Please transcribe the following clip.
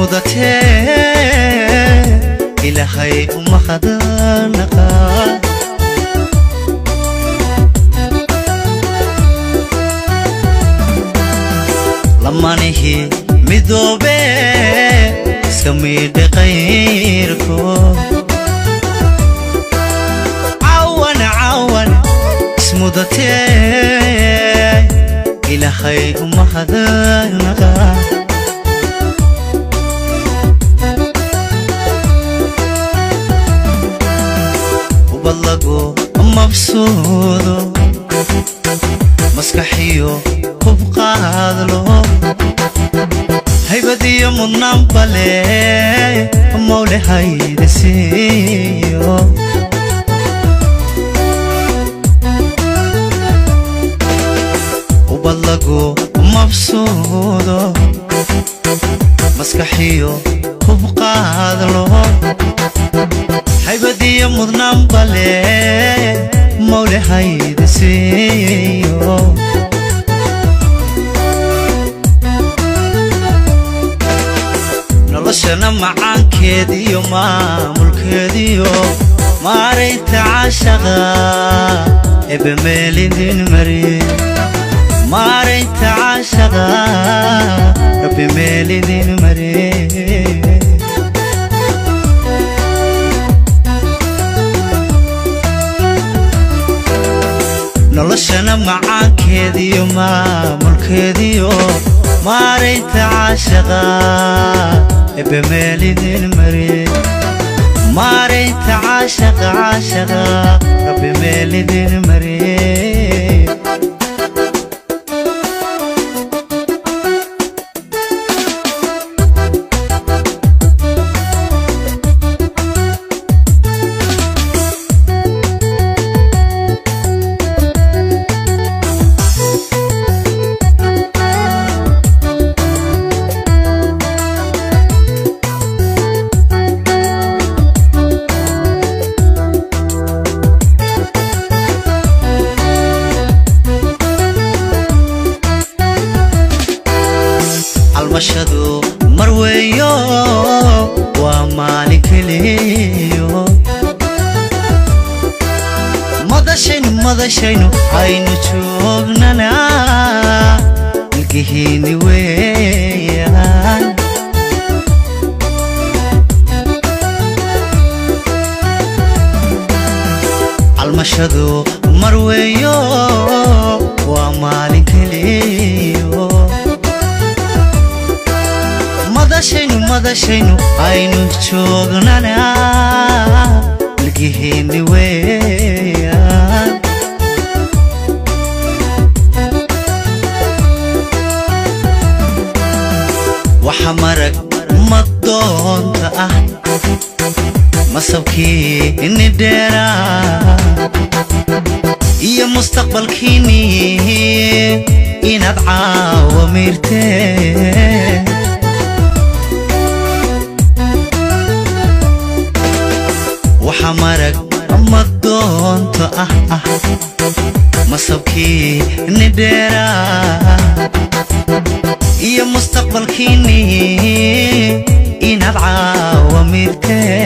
Ismudatee Ilaahay umahadnaqa. Lamanihii midoobe iska miidhe qayrkood. Cawan cawan ismudatee Ilaahay umahadnaqa. Ubad lagu mabsuudo maskaxiyo hub qaadlo haybadiyo mudnaan bale mawle hayda siiyo. Ubad lagu mabsuudo maskaxiyo hub qaadlo haybadiyo mudnaan bale mawle hayda siiyo. Noloshana macaankeediyo maamulkeediyo maaraynta caashaqa ebe meelidin mariye. Maaraynta caashaqa Rabbi meelidin mariye. Noloshana macaankeediyo maamulkeediyo maaraynta caashaqa ebe meelidin mariye. Maaraynta caashaqa caashaqa Rabbi meelidin mariye. Almashadu mar weeyo waa maalin keliyo. Madashaynu madashaynu aynu joognana milkihiini weeyaan. Almashadu mar weeyo waa maalin keliyo. Madashaynu madashaynu aynu joognana milkihiini weeyaan. Waxa marag madoonta ah masabkii ini dheeraa iyo mustaqbalkiinni inaad caawa miirteen. Waxa marag madoonta ah masabkii ini dheeraa iyo mustaqbalkiinni inaad caawa miirteen.